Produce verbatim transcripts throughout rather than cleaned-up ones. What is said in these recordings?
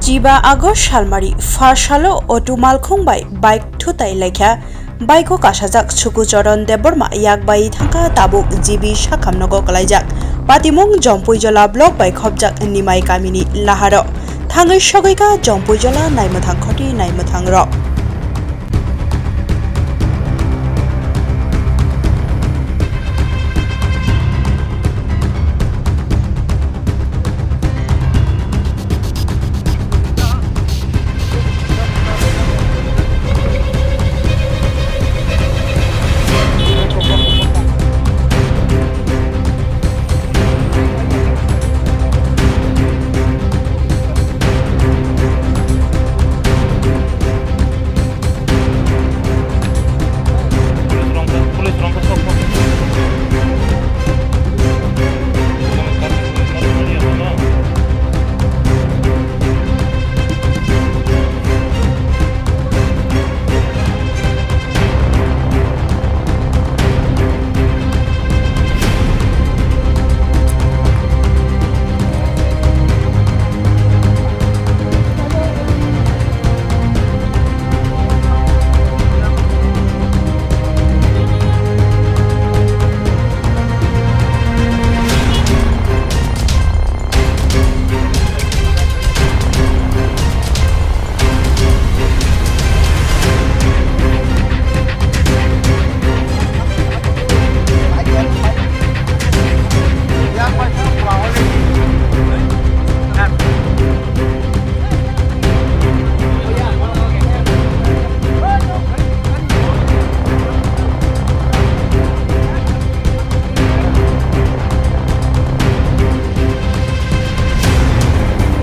Tiba August salmari phar salo auto malkhung bai bike thutai laikha. Bike o kasajak Sukuchoron Debbarma yak bai thangkha tabuk G B sakham nogo kwlaijak. Patimung Jompuijola block bai khopjak Nimai kamini laharo. Thangwi sogwikha Jompuijola naimwthang khoti naimwthang rok.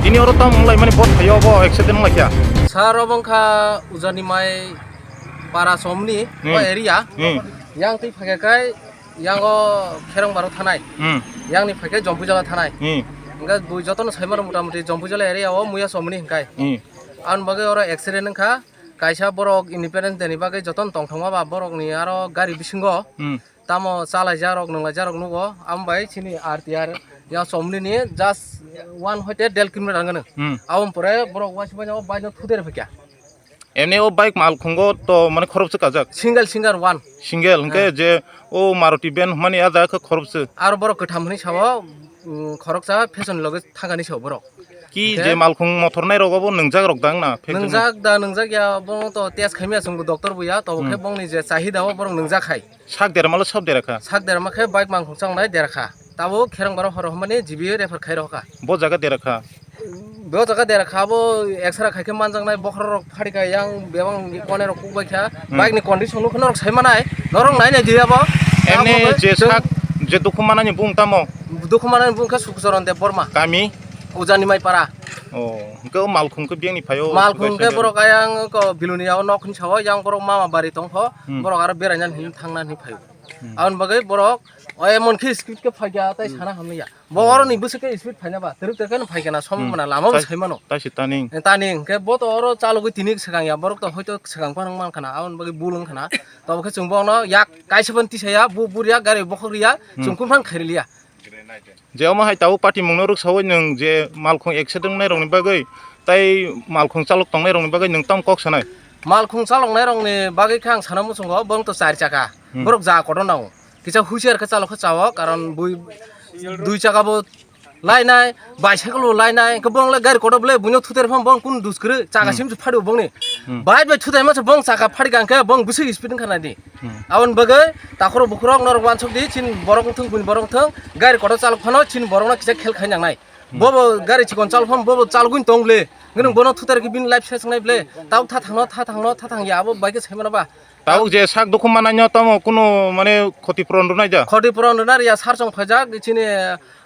Tini oro tamo wnglaimani bo thaio bo accident wnglaikha. Sir, obo wngkha Ujanimai para somni Hmm. o area. Hmm. Yang twi phakya kai, yang o Kherong Baro thanai. Hmm. Yang ni phakya Jompuijala thanai. Hmm. Hingke bui jotono saimano mota moti Jompuijala area o muya somni hingkai. Hmm. Ang bagwi oro accident wngkha. Kaisa borok Independence Day ni bagwi jotono tongthokma ba borok ni aro gari bisingo. Hmm. Tamo chalaijak rok, nwnglaijakrok nugo, amo bai chini R T R ya somni ni just one hoite del kilometer wngkha nw. Hmm. Aboni pore borok uansukmani o bike no thuder phaikha. Emni o bike malkhungo to mane khoroksa kajak? Single, single one. Single, hwnkhe Eh. je o Maruti van hwnmani a jaga khe khoroksa? Aro borok kwtham hwnwi sao, mm, khoroksa fashion ni loge thangani sao borok. Ki Hwnkhe je malkhung mothor nai rogo bo nwngjak rok dang na? Nwngjak da, nwngjak ya, bo to test khaimya chwngbo doctor bo ya, to Hmm. khe bongni je chahida o borok nwngjak khai. Sak derma lo sob dera kha? Sak derma khe bike malkhung chongnai dera kha. Tabo Kherong Baro horo hwnmani G B refer khai rokha. Bo jaga dera kha? Bo jaga dera kha, bo X-ray khai khe manjaknai, bokhorok rok phari kha, yang bebak kone rok kuk bai kha. Hmm. Bike ni condition nukhe norok sai manai, norok nai nai diya bo. Emni Tabo je chwng sak, je dukhu manani bung tamo? Dukhu manani bung khe Sukuchoron Debbarma. Kami? Ujanimai para. Oh, hwnkhe o malkhung khe biyangni phaio Malkhung khe borok ayang ko Bilonia o nok hinwi sao, yang borok mama bari tongkho, Hmm. borok aro beraina hinwi thangna hinwi phaio. Hmm. Aboni bagwi borok o emon khe speed khe phaikha, tai Hmm. sana hamya. Bo Hmm. oroni bwswk khe speed phaina ba, twrwk twrwk khe phaikha na, somo Hmm. bana lama bo Tai-, sai mano. Tai se taning. Eh, taning, hwnkhe bo to oro chalogwi tini swkang ya, borok to hoito swkang phano wng mankha na, aboni bagwi bul wngkha na. Tobo khe chwng bono yak kaisa phano tisaya, bu buriya, gari bokhok riya, Hmm. chwng kun phano khairiliya. Je omo hai tabuk patimungno rwksaui nwng je malkhung accident wngnai rokni bagwi tei malkhung chalok tongnai rokni bagwi nwng tamo kok sanai? Malkhung chaloknai rokni bagwi khe ang sana muchungo, bong to char chaka. Hmm. Borok ja kotor nango. Kisa husiar khe chalok khe chao, karon bui dui chaka bo lainai, bicycle bo lainai, hwnkhe bong le gari kotor bole buino thuter phano bong kun dus kwrwi, chaka Hmm. sim se phadi bongni. Hmm. Bike bai thutai masa bong chaka phadi kha hwnkhe bong bisi speed wngkha nai di. Hmm. Aboni bagwi takhoro bukhurok norok wansuk di, chini borok wngthung, buini borok wngthung, gari kotor chalok phano chini borokno kisa khel khai nangnai. Hmm. Bobo gari chikon chalok phano bobo chalogwi tong le. Nwnung Hmm. bono thutar khe bini life se swngnai ble. Tabuk tha thangno, tha thangno, tha thang ya, abo bai khe sai mano ba. Tabuk je sak dukhu manai no tamo kunu mane khoti puron rwnai ja? Khoti puron rwna riya, sar chong phaijak, chini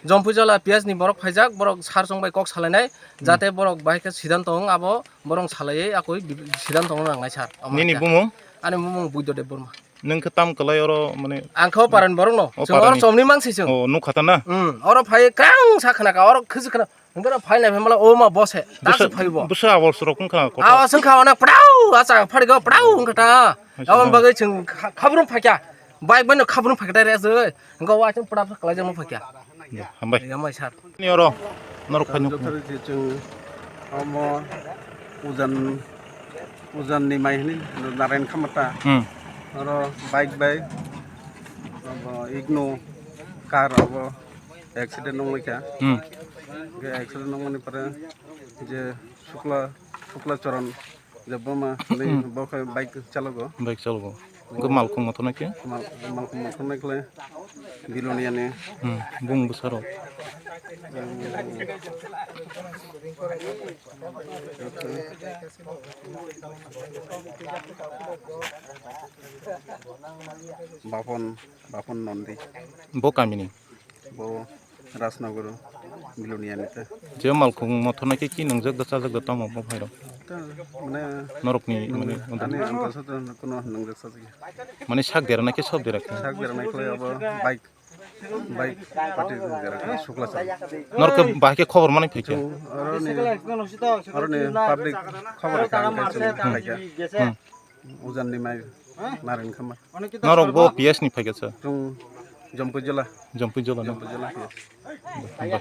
Jompuijala P S ni borok phaijak, borok sar chong bai kok salainai, Hmm. jate borok bai khe sidanto wng abo. Borok salaiwi akoi bi-, sidanto wng nangnai sir. Omo Nini hai khe. bumung? Ani bumung Buddha Debbarma. Nwng khe tam kwlai oro, mane? Ang khe o paran borok no. O Chwng paran oro ni? Chomni mang si chwng. O, nukha ta na? Hmm, oro phai krang sa khna kha, oro khisi khna. Hwnkhe oro phai nai phai mala o ma bo se. Ta Bwsa, se phai bo. Bwsa awal surok wngkha kotor. Awas wngkha onek pdau, acha phari go pdau wngkha ta. Acha Aboni no. bagwi chwng kha-, khabrum phai kha. Bike bai no khabrum phai kha ta re se. Hwnkhe o achung pdap sa kwlai jang no phai kha. Hambai. Hambai sir. Ni oro norok phai nuk. Joto rok je chwng Omo Ujan, Ujan ni mai hini Narayan Khamata. Hmm. Oro bike bai, obo Igno car obo accident wngwi kha. Hmm. Hwnkhe accident wngmani pore je Shukla, Shukla Charan je boma ni bo khe bike chalogo. Bike chalogo. Hwnkhe malkhung mothor nai khe? Mal-, malkhung mothor nai khe Bilonia ni. Hmm, bung bwsarok. Bapon, Bapon Nondi. Bo kamini? Bo Rajnagar Bilonia ni te. Je malkhung mothor nai khe ki nwngjak da chajak da tamo bo phairok? Ta mane norokni mane ani amtasa to kono nwngjak chajak ya. Mane sak dera nai khe sob dera khe? Sak dera nai khe abo bike, bike party dera khe Shukla sa. Norok khe bahai khe khobor manwi phaikha? Chwng aroni, aroni public khobor kha hwnkhe chwng phaikha. Hmm. Ujan ni mai Narayan Khama. Norok bo P S ni phaikha sa? Chwng Jampui jila. Jampui jila no? Jampui jila, yes. Hambai.